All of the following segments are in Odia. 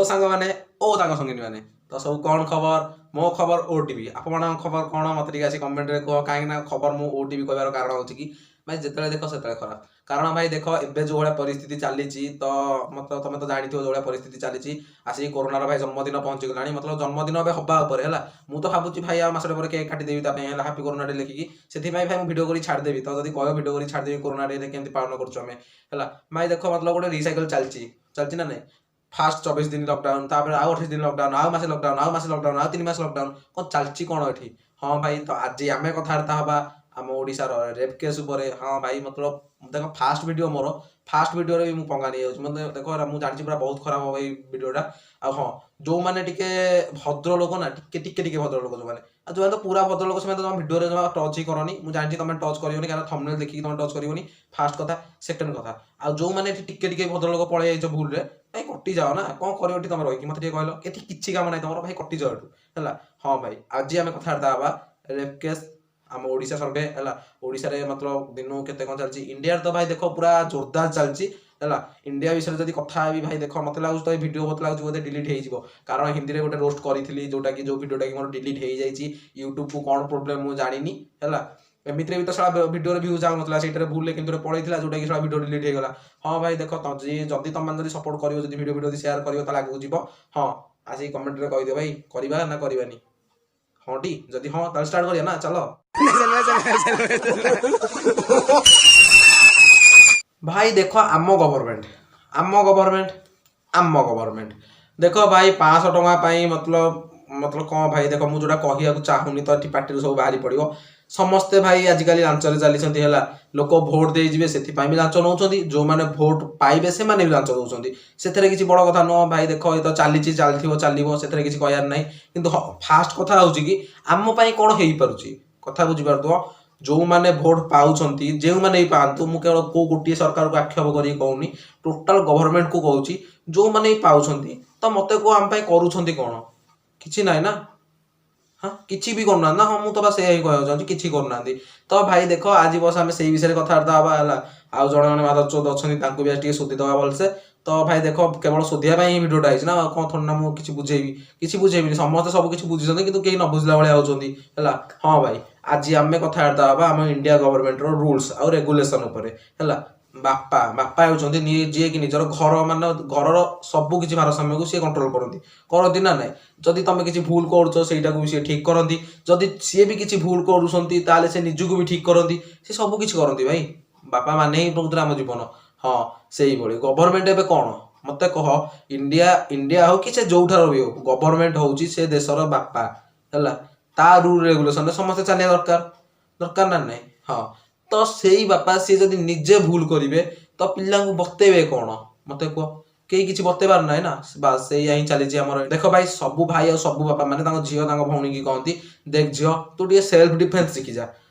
ସାଙ୍ଗମାନେ ଓ ତାଙ୍କ ସଙ୍ଗିନୀ ମାନେ, ତ ସବୁ କ'ଣ ଖବର? ମୋ ଖବର ଓଟିଭି। ଆପଣଙ୍କ ଖବର କ'ଣ, ମୋତେ ଟିକେ ଆସି କମେଣ୍ଟରେ କୁହ। କାହିଁକି ନା ଖବର ମୁଁ ଓଟିଭି କହିବାର କାରଣ ହେଉଛି କି ଭାଇ, ଯେତେବେଳେ ଦେଖ ସେତେବେଳେ ଖରାପ। କାରଣ ଭାଇ ଦେଖ, ଏବେ ଯେଉଁ ଭଳିଆ ପରିସ୍ଥିତି ଚାଲିଛି, ତ ମତେ ତମେ ତ ଜାଣିଥିବ ଯେଉଁ ଭଳିଆ ପରିସ୍ଥିତି ଚାଲିଛି। ଆସିକି କରୋନାର ଭାଇ ଜନ୍ମଦିନ ପହଞ୍ଚିଗଲାଣି, ମତଲବ ଜନ୍ମଦିନ ଏବେ ହବା ଉପରେ ହେଲା। ମୁଁ ତ ଭାବୁଛି ଭାଇ, ଆଉ ମାସଟେ ପରେ କେକ୍ କାଟିଦେବି ତା ପାଇଁ ହେଲା, ହାପି କରୋନା ଡେ ଲେଖିକି। ସେଥିପାଇଁ ଭାଇ ମୁଁ ଭିଡ଼ିଓ କରି ଛାଡ଼ିଦେବି। ତ ଯଦି କହିବ, ଭିଡ଼ିଓ କରି ଛାଡ଼ିଦେବି, କରୋନା ଡେ କେମିତି ପାଳନ କରୁଛୁ ଆମେ ହେଲା। ଭାଇ ଦେଖ, ମତଲବ ଗୋଟେ ରିସାଇକେଲ ଚାଲିଛି, ଚାଲିଛି ନା ନାଇଁ? ଫାଷ୍ଟ 24 ଦିନ ଲକଡାଉନ, ତାପରେ ଆଉ 28 ଦିନ ଲକଡାଉନ, ଆଉ ମାସେ ଲକଡାଉନ, ଆଉ ମାସେ ଲକଡାଉନ, ଆଉ 3 ମାସ ଲକଡାଉନ। କ'ଣ ଚାଲିଛି କ'ଣ ଏଠି? ହଁ ଭାଇ, ତ ଆଜି ଆମେ କଥାବାର୍ତ୍ତା ହବା ଆମ ଓଡ଼ିଶାର ରେପ୍ କେସ୍ ଉପରେ। ହଁ ଭାଇ, ମତଲବ ଦେଖ, ଫାଷ୍ଟ ଭିଡ଼ିଓ ମୋର, ଫାଷ୍ଟ ଭିଡ଼ିଓରେ ବି ମୁଁ ପଙ୍ଗା ନେଇଯାଉଛି। ମୋତେ ଦେଖ, ଏରା ମୁଁ ଜାଣିଛି ପୁରା ବହୁତ ଖରାପ ହବ ଏଇ ଭିଡ଼ିଓଟା। ଆଉ ହଁ, ଯୋଉମାନେ ଟିକେ ଭଦ୍ର ଲୋକ ନା, ଟିକେ ଟିକେ ଟିକେ ଭଦ୍ର ଲୋକ ଯୋଉମାନେ, ଆଉ ଯୋଉମାନେ ତ ପୁରା ଭଦ୍ର ଲୋକ, ସେମାନେ ତ ତମ ଭିଡ଼ିଓରେ ଜମା ଟଚ୍ ହିଁ କରନି। ମୁଁ ଜାଣିଛି ତମେ ଟଚ୍ କରିବନି, କାରଣ ଥମ୍ବନେଲ୍ ଦେଖିକି ତମେ ଟଚ୍ କରିବନି, ଫାଷ୍ଟ କଥା। ସେକେଣ୍ଡ କଥା, ଆଉ ଯୋଉମାନେ ଏଠି ଟିକେ ଟିକେ ଭଦ୍ର ଲୋକ ପଳେଇ ଯାଇଛ ଭୁଲରେ, ଭାଇ କଟିଯାଅ ନା। କ'ଣ କରିବ ଏଠି ତମେ ରହିକି, ମତେ ଟିକେ କହିଲ? ଏଠି କିଛି କାମ ନାହିଁ ତମର ଭାଇ, କଟିଯାଅ ଏଠୁ ହେଲା। ହଁ ଭାଇ, ଆଜି ଆମେ କଥାବାର୍ତ୍ତା ହବା ରେପ୍ କେସ୍, ଆମ ଓଡ଼ିଶା ସର୍ଭେ ହେଲା। ଓଡ଼ିଶାରେ ମତଲବ ଦିନକୁ କେତେ କ'ଣ ଚାଲିଛି। ଇଣ୍ଡିଆରେ ତ ଭାଇ ଦେଖ, ପୁରା ଜୋରଦାର ଚାଲିଛି ହେଲା। ଇଣ୍ଡିଆ ବିଷୟରେ ଯଦି କଥା ହେବି ଭାଇ ଦେଖ, ମତେ ଲାଗୁଛି ତ ଏଇ ଭିଡ଼ିଓ ମତେ ଲାଗୁଛି ବୋଧେ ଡିଲିଟ୍ ହେଇଯିବ। କାରଣ ହିନ୍ଦୀରେ ଗୋଟେ ରୋଷ୍ଟ କରିଥିଲି, ଯୋଉଟା କି ଯୋଉ ଭିଡ଼ିଓଟା କି ମୋର ଡିଲିଟ୍ ହେଇଯାଇଛି। ୟୁଟ୍ୟୁବକୁ କ'ଣ ପ୍ରୋବ୍ଲେମ୍ ମୁଁ ଜାଣିନି ହେଲା। ଏମିତିରେ ବି ତ ଶଳା ଭିଡ଼ିଓରେ ଭ୍ୟୁ ଯାଉନଥିଲା, ସେଇଟାରେ ଭୁଲରେ କିନ୍ତୁ ଗୋଟେ ପଳେଇଥିଲା, ଯୋଉଟା କି ଶଳା ଭିଡ଼ିଓ ଡିଲିଟ୍ ହେଇଗଲା। ହଁ ଭାଇ ଦେଖ, ତ ଯିଏ ଯଦି ତମେ ଯଦି ସପୋର୍ଟ କରିବ, ଯଦି ଭିଡ଼ିଓ ଭିଡ଼ିଓ ଯଦି ସେୟାର କରିବ, ତାହେଲେ ଆଗକୁ ଯିବ। ହଁ, ଆସିକି କମେଣ୍ଟରେ କହିଦିଅ ଭାଇ, କରିବା ନା କରିବାନି? ହଁ ଟି, ଯଦି ହଁ ତାହେଲେ ଷ୍ଟାର୍ଟ କରିବା ନା ଚାଲ? ଭାଇ ଦେଖ, ଆମ ଗଭର୍ଣ୍ଣମେଣ୍ଟ, ଆମ ଗଭର୍ଣ୍ଣମେଣ୍ଟ, ଆମ ଗଭର୍ଣ୍ଣମେଣ୍ଟ ଦେଖ ଭାଇ, 500 ଟଙ୍କା ପାଇଁ ମତଲବ କ'ଣ ଭାଇ ଦେଖ, ମୁଁ ଯୋଉଟା କହିବାକୁ ଚାହୁଁନି ତ ଏଠି ପାଟିରୁ ସବୁ ବାହାରି ପଡ଼ିବ। ସମସ୍ତେ ଭାଇ ଆଜିକାଲି ଲାଞ୍ଚରେ ଚାଲିଛନ୍ତି ହେଲା। ଲୋକ ଭୋଟ ଦେଇଯିବେ, ସେଥିପାଇଁ ବି ଲାଞ୍ଚ ନେଉଛନ୍ତି। ଯୋଉମାନେ ଭୋଟ ପାଇବେ, ସେମାନେ ବି ଲାଞ୍ଚ ଦଉଛନ୍ତି। ସେଥିରେ କିଛି ବଡ଼ କଥା ନୁହଁ ଭାଇ। ଦେଖ, ଏ ତ ଚାଲିଛି, ଚାଲିଥିବ, ଚାଲିବ, ସେଥିରେ କିଛି କହିବାର ନାହିଁ। କିନ୍ତୁ ଫାଷ୍ଟ କଥା ହେଉଛି କି ଆମ ପାଇଁ କ'ଣ ହେଇପାରୁଛି, କଥା ବୁଝିପାରୁଥିବ। ଯୋଉମାନେ ଭୋଟ ପାଉଛନ୍ତି, ଯେଉଁମାନେ ବି ପାଆନ୍ତୁ, ମୁଁ କେବଳ କୋଉ ଗୋଟିଏ ସରକାରକୁ ଆକ୍ଷେପ କରିକି କହୁନି, ଟୋଟାଲ ଗଭର୍ଣ୍ଣମେଣ୍ଟକୁ କହୁଛି। ଯୋଉମାନେ ବି ପାଉଛନ୍ତି, ତ ମତେ କୁହ, ଆମ ପାଇଁ କରୁଛନ୍ତି କ'ଣ? କିଛି ନାହିଁ ନା? ହଁ, କିଛି ବି କରୁନାହାନ୍ତି ନା? ହଁ, ମୁଁ ତ ବା ସେଇଆ ହିଁ କହିବାକୁ ଚାହୁଁଛି, କିଛି କରୁନାହାନ୍ତି। ତ ଭାଇ ଦେଖ, ଆଜି ବସ ଆମେ ସେଇ ବିଷୟରେ କଥାବାର୍ତ୍ତା ହବା ହେଲା। ଆଉ ଜଣେ ଜଣେ ମାଦରଚୋଦ ଅଛନ୍ତି, ତାଙ୍କୁ ବି ଆଜି ଟିକେ ଶୋଧି ଦବା ଭଲସେ। ତ ଭାଇ ଦେଖ, କେବଳ ଶୋଧିବା ପାଇଁ ହିଁ ଭିଡ଼ିଓଟା ହେଇଛି ନା ଆଉ କ'ଣ? ଥୋଡ଼ି ନା ମୁଁ କିଛି ବୁଝେଇବି? କିଛି ବୁଝେଇବିନି। ସମସ୍ତେ ସବୁ କିଛି ବୁଝିଛନ୍ତି, କିନ୍ତୁ କେହି ନ ବୁଝିଲା ଭଳିଆ ହଉଛନ୍ତି ହେଲା। ହଁ ଭାଇ, ଆଜି ଆମେ କଥାବାର୍ତ୍ତା ହବା ଆମ ଇଣ୍ଡିଆ ଗଭର୍ଣ୍ଣମେଣ୍ଟର ରୁଲ୍ସ ଆଉ ରେଗୁଲେସନ ଉପରେ ହେଲା। ବାପା, ବାପା ହେଉଛନ୍ତି ଯିଏକି ନିଜର ଘର, ମାନେ ଘରର ସବୁ କିଛି ଭାରସାମ୍ୟକୁ ସିଏ କଣ୍ଟ୍ରୋଲ କରନ୍ତି। କରନ୍ତି ନା ନାଇଁ? ଯଦି ତମେ କିଛି ଭୁଲ କରୁଛ, ସେଇଟାକୁ ବି ସିଏ ଠିକ କରନ୍ତି। ଯଦି ସିଏ ବି କିଛି ଭୁଲ କରୁଛନ୍ତି, ତାହେଲେ ସେ ନିଜକୁ ବି ଠିକ କରନ୍ତି। ସେ ସବୁ କିଛି କରନ୍ତି ଭାଇ। ବାପା ମାନେ ହିଁ ପ୍ରକୃତରେ ଆମ ଜୀବନ। ହଁ, ସେଇଭଳି ଗଭର୍ଣ୍ଣମେଣ୍ଟ ଏବେ କ'ଣ, ମତେ କହ? ଇଣ୍ଡିଆ, ଇଣ୍ଡିଆ ହଉ କି ସେ ଯୋଉଠାର ବି ହଉ, ଗଭର୍ଣ୍ଣମେଣ୍ଟ ହଉଛି ସେ ଦେଶର ବାପା ହେଲା। ତା ରୁଲ ରେଗୁଲେସନରେ ସମସ୍ତେ ଚାଲିବା ଦରକାର, ଦରକାର ନା ନାଇଁ? ହଁ, ତ ସେଇ ବାପା ସିଏ ଯଦି ନିଜେ ଭୁଲ କରିବେ, ତ ପିଲାଙ୍କୁ ବତେଇବେ କ'ଣ, ମତେ କୁହ? କେହି କିଛି ବତେଇବାର ନାହିଁ ନା? ବାସ୍, ସେଇଆ ହିଁ ଚାଲିଛି ଆମର। ଦେଖ ଭାଇ, ସବୁ ଭାଇ ଆଉ ସବୁ ବାପା ମାନେ ତାଙ୍କ ଝିଅ, ତାଙ୍କ ଭଉଣୀକି କହନ୍ତି, "ଦେଖ ଝିଅ, ତୁ ଟିକେ ସେଲ୍ଫ ଡିଫେନ୍ସ ଶିଖିଯା।"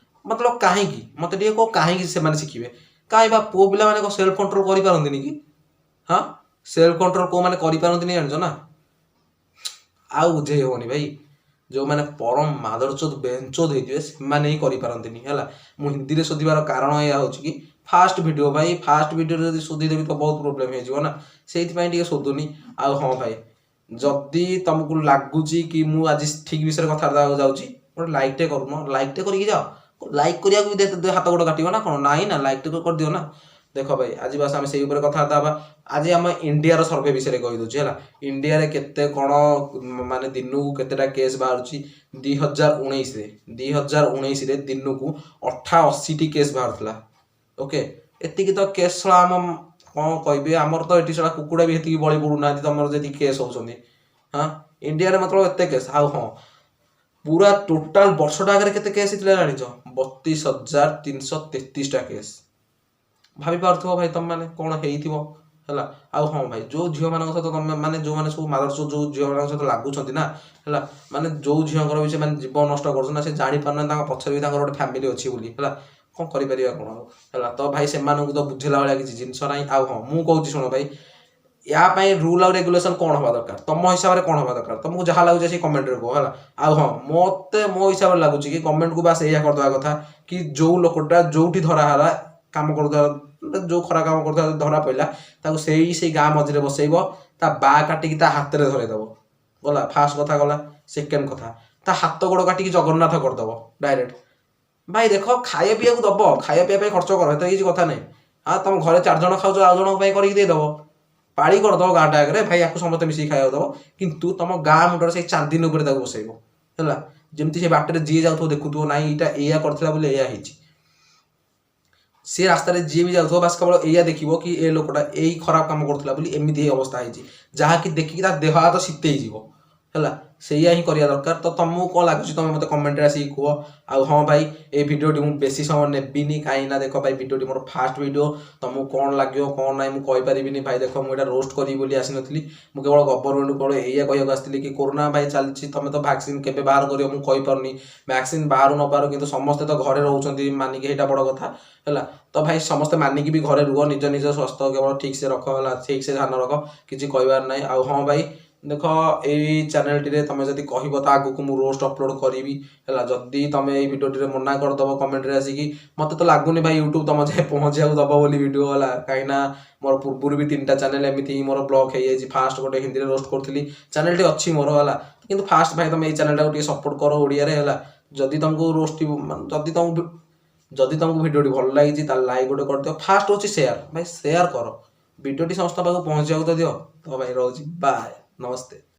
ମତଲବ କାହିଁକି, ମତେ ଟିକେ କୁହ, କାହିଁକି ସେମାନେ ଶିଖିବେ? କାହିଁ ବା ପୁଅ ପିଲାମାନେ କଣ ସେଲ୍ଫ କଣ୍ଟ୍ରୋଲ କରିପାରନ୍ତିନି କି? ହଁ, ସେଲ୍ଫ କଣ୍ଟ୍ରୋଲ କୋଉମାନେ କରିପାରନ୍ତିନି ଜାଣିଛ ନା? ଆଉ ବୁଝେଇ ହବନି ଭାଇ। ଯୋଉମାନେ ପରମ ମାଦରଚୋଦ ବେଞ୍ଚୋଦ ହେଇଥିବେ, ସେମାନେ ହିଁ କରିପାରନ୍ତିନି ହେଲା। ମୁଁ ହିନ୍ଦୀରେ ଶୋଧିବାର କାରଣ ଏଇଆ ହେଉଛି କି ଫାଷ୍ଟ ଭିଡ଼ିଓ ଭାଇ, ଫାଷ୍ଟ ଭିଡ଼ିଓରେ ଯଦି ଶୋଧିଦେବି ତ ବହୁତ ପ୍ରୋବ୍ଲେମ୍ ହେଇଯିବ ନା, ସେଇଥିପାଇଁ ଟିକେ ଶୋଧୁନି। ଆଉ ହଁ ଭାଇ, ଯଦି ତମକୁ ଲାଗୁଛି କି ମୁଁ ଆଜି ଠିକ ବିଷୟରେ କଥାବାର୍ତ୍ତା ହେବାକୁ ଯାଉଛି, ଗୋଟେ ଲାଇକ୍ଟେ କରୁନ। ଲାଇକ୍ଟେ କରିକି ଯାଅ। ଲାଇକ୍ କରିବାକୁ ବି ହାତ ଗୋଡ଼ କାଟିବ ନା କ'ଣ? ନାହିଁ ନା, ଲାଇକ୍ଟେ କରିଦିଅ ନା। ଦେଖ ଭାଇ, ଆଜି ବାସ୍ ଆମେ ସେଇ ଉପରେ କଥାବାର୍ତ୍ତା ହେବା। ଆଜି ଆମ ଇଣ୍ଡିଆର ସର୍ଭେ ବିଷୟରେ କହିଦେଉଛି ହେଲା। ଇଣ୍ଡିଆରେ କେତେ କ'ଣ, ମାନେ ଦିନକୁ କେତେଟା କେସ୍ ବାହାରୁଛି। 2019ରେ, 2019ରେ ଦିନକୁ 88ଟି କେସ୍ ବାହାରୁଥିଲା। ଓକେ, ଏତିକି ତ କେସ୍ ଶଳା ଆମ କ'ଣ କହିବି, ଆମର ତ ଏଠି ଶଳା କୁକୁଡ଼ା ବି ହେତିକି ବଳି ପଡୁନାହାନ୍ତି ତମର ଯେତିକି କେସ୍ ହଉଛନ୍ତି। ହଁ, ଇଣ୍ଡିଆରେ ମତଲବ ଏତେ କେସ୍। ଆଉ ହଁ, ପୁରା ଟୋଟାଲ ବର୍ଷଟା ଆଗରେ କେତେ କେସ୍ ହେଇଥିଲା ଜାଣିଛ? 32,333ଟା କେସ୍। ଭାବି ପାରୁଥିବ ଭାଇ ତମେ ମାନେ କ'ଣ ହେଇଥିବ ହେଲା। ଆଉ ହଁ ଭାଇ, ଯୋଉ ଝିଅମାନଙ୍କ ସହିତ ତମେ ମାନେ ଯୋଉମାନେ ସବୁ ମାଦରଚୋଦ ଯୋଉ ଝିଅମାନଙ୍କ ସହିତ ଲାଗୁଛନ୍ତି ନା ହେଲା, ମାନେ ଯୋଉ ଝିଅଙ୍କର ବି ସେମାନେ ଜୀବନ ନଷ୍ଟ କରୁଛନ୍ତି ନା, ସେ ଜାଣିପାରୁନାହାନ୍ତି ତାଙ୍କ ପଛରେ ବି ତାଙ୍କର ଗୋଟେ ଫ୍ୟାମିଲି ଅଛି ବୋଲି ହେଲା। କ'ଣ କରିପାରିବା କ'ଣ ଆଉ ହେଲା। ତ ଭାଇ, ସେମାନଙ୍କୁ ତ ବୁଝିଲା ଭଳିଆ କିଛି ଜିନିଷ ନାହିଁ। ଆଉ ହଁ, ମୁଁ କହୁଛି ଶୁଣ ଭାଇ, ୟା ପାଇଁ ରୁଲ୍ ଆଉ ରେଗୁଲେସନ କ'ଣ ହବା ଦରକାର? ତମ ହିସାବରେ କ'ଣ ହବା ଦରକାର? ତମକୁ ଯାହା ଲାଗୁଛି ସେଇ କମେଣ୍ଟରେ କୁହ ହେଲା। ଆଉ ହଁ, ମତେ ମୋ ହିସାବରେ ଲାଗୁଛି କି ଗଭର୍ଣ୍ଣମେଣ୍ଟକୁ ବାସ୍ ଏଇଆ କରିଦେବା କଥା କି ଯୋଉ ଲୋକଟା ଯୋଉଠି ଧରା ହେଲା, କାମ କରୁଥିବା, ଯୋଉ ଖରାପ କାମ କରୁଥିବା ଧରା ପଇଲା, ତାକୁ ସେଇ ସେଇ ଗାଁ ମଝିରେ ବସେଇବ। ତା ବା କାଟିକି ତା ହାତରେ ଧରେଇଦବ। ଗଲା ଫାର୍ଷ୍ଟ କଥା ଗଲା। ସେକେଣ୍ଡ କଥା, ତା ହାତ ଗୋଡ଼ କାଟିକି ଜଗନ୍ନାଥ କରିଦବ ଡାଇରେକ୍ଟ। ଭାଇ ଦେଖ, ଖାଇବା ପିଇବାକୁ ଦବ, ଖାଇବା ପିଇବା ପାଇଁ ଖର୍ଚ୍ଚ କର, ଏଥିରେ କିଛି କଥା ନାହିଁ। ଆଉ ତମ ଘରେ ଚାରି ଜଣ ଖାଉଛ, ଆଉ ଜଣଙ୍କ ପାଇଁ କରିକି ଦେଇଦବ, ପାଳି କରିଦବ ଗାଁଟା ଆଗରେ ଭାଇ, ୟାକୁ ସମସ୍ତେ ମିଶିକି ଖାଇବାକୁ ଦବ। କିନ୍ତୁ ତମ ଗାଁ ମୁଣ୍ଡରେ ସେଇ ଚାନ୍ଦିନୀ ଉପରେ ତାକୁ ବସେଇବ, ହେଲା, ଯେମିତି ସେ ବାଟରେ ଯିଏ ଯାଉଥିବ ଦେଖୁଥିବ, ନାଇଁ ଏଇଟା ଏଇଆ କରିଥିଲା ବୋଲି ଏଇଆ ହେଇଛି। ସେ ରାସ୍ତାରେ ଯିଏ ବି ଯାଉଥିବ, ବାସ୍ କେବଳ ଏଇଆ ଦେଖିବ କି ଏ ଲୋକଟା ଏଇ ଖରାପ କାମ କରୁଥିଲା ବୋଲି ଏମିତି ଏଇ ଅବସ୍ଥା ହେଇଛି, ଯାହାକି ଦେଖିକି ତା ଦେହ ହାତ ଶୀତେଇ ଯିବ। ହେଲା, ସେଇଆ ହିଁ କରିବା ଦରକାର। ତ ତମକୁ କ'ଣ ଲାଗୁଛି, ତମେ ମୋତେ କମେଣ୍ଟରେ ଆସିକି କୁହ। ଆଉ ହଁ ଭାଇ, ଏଇ ଭିଡ଼ିଓଟି ମୁଁ ବେଶୀ ସମୟ ନେବିନି, କାହିଁକି ନା ଦେଖ ଭାଇ, ଭିଡ଼ିଓଟି ମୋର ଫାଷ୍ଟ ଭିଡ଼ିଓ। ତମକୁ କ'ଣ ଲାଗିବ କ'ଣ ନାହିଁ ମୁଁ କହିପାରିବିନି। ଭାଇ ଦେଖ, ମୁଁ ଏଇଟା ରୋଷ୍ଟ କରିବି ବୋଲି ଆସିନଥିଲି। ମୁଁ କେବଳ ଗଭର୍ଣ୍ଣମେଣ୍ଟକୁ କେବଳ ଏଇଆ କହିବାକୁ ଆସିଥିଲି କି କୋରୋନା ଭାଇ ଚାଲିଛି, ତମେ ତ ଭ୍ୟାକ୍ସିନ୍ କେବେ ବାହାର କରିବ ମୁଁ କହିପାରୁନି। ଭ୍ୟାକ୍ସିନ୍ ବାହାରୁ ନ ବାହାରୁ, କିନ୍ତୁ ସମସ୍ତେ ତ ଘରେ ରହୁଛନ୍ତି ମାନିକି, ଏଇଟା ବଡ଼ କଥା ହେଲା। ତ ଭାଇ, ସମସ୍ତେ ମାନିକି ବି ଘରେ ରୁହ, ନିଜ ନିଜ ସ୍ୱାସ୍ଥ୍ୟ କେବଳ ଠିକ୍ ସେ ରଖ, ହେଲା, ଠିକ୍ ସେ ଧ୍ୟାନ ରଖ, କିଛି କହିବାର ନାହିଁ। ଆଉ ହଁ ଭାଇ ଦେଖ, ଏଇ ଚ୍ୟାନେଲଟିରେ ତମେ ଯଦି କହିବ ତ ଆଗକୁ ମୁଁ ରୋଷ୍ଟ ଅପଲୋଡ଼ କରିବି, ହେଲା। ଯଦି ତମେ ଏଇ ଭିଡ଼ିଓଟିରେ ମନା କରିଦେବ କମେଣ୍ଟରେ ଆସିକି, ମୋତେ ତ ଲାଗୁନି ଭାଇ ୟୁଟ୍ୟୁବ ତମ ଯାଏ ପହଞ୍ଚିବାକୁ ଦବ ବୋଲି ଭିଡ଼ିଓ, ହେଲା। କାହିଁକିନା ମୋର ପୂର୍ବରୁ ବି ତିନିଟା ଚ୍ୟାନେଲ ଏମିତି ହିଁ ମୋର ବ୍ଲକ୍ ହେଇଯାଇଛି। ଫାଷ୍ଟ ଗୋଟେ ହିନ୍ଦୀରେ ରୋଷ୍ଟ କରୁଥିଲି, ଚ୍ୟାନେଲଟି ଅଛି ମୋର, ହେଲା। କିନ୍ତୁ ଫାଷ୍ଟ ଭାଇ, ତମେ ଏଇ ଚ୍ୟାନେଲଟାକୁ ଟିକେ ସପୋର୍ଟ କର ଓଡ଼ିଆରେ, ହେଲା। ଯଦି ତମକୁ ରୋଷ୍ଟ ଯଦି ତମକୁ ଭିଡ଼ିଓଟି ଭଲ ଲାଗିଛି, ତାହେଲେ ଲାଇକ୍ ଗୋଟେ କରିଦିଅ। ଫାଷ୍ଟ ହେଉଛି ସେୟାର, ଭାଇ ସେୟାର କର, ଭିଡ଼ିଓଟି ସମସ୍ତଙ୍କ ପାଖକୁ ପହଞ୍ଚିବାକୁ ତ ଦିଅ। ତ ଭାଇ ରହୁଛି, ବାଏ, ନମସ୍ତେ।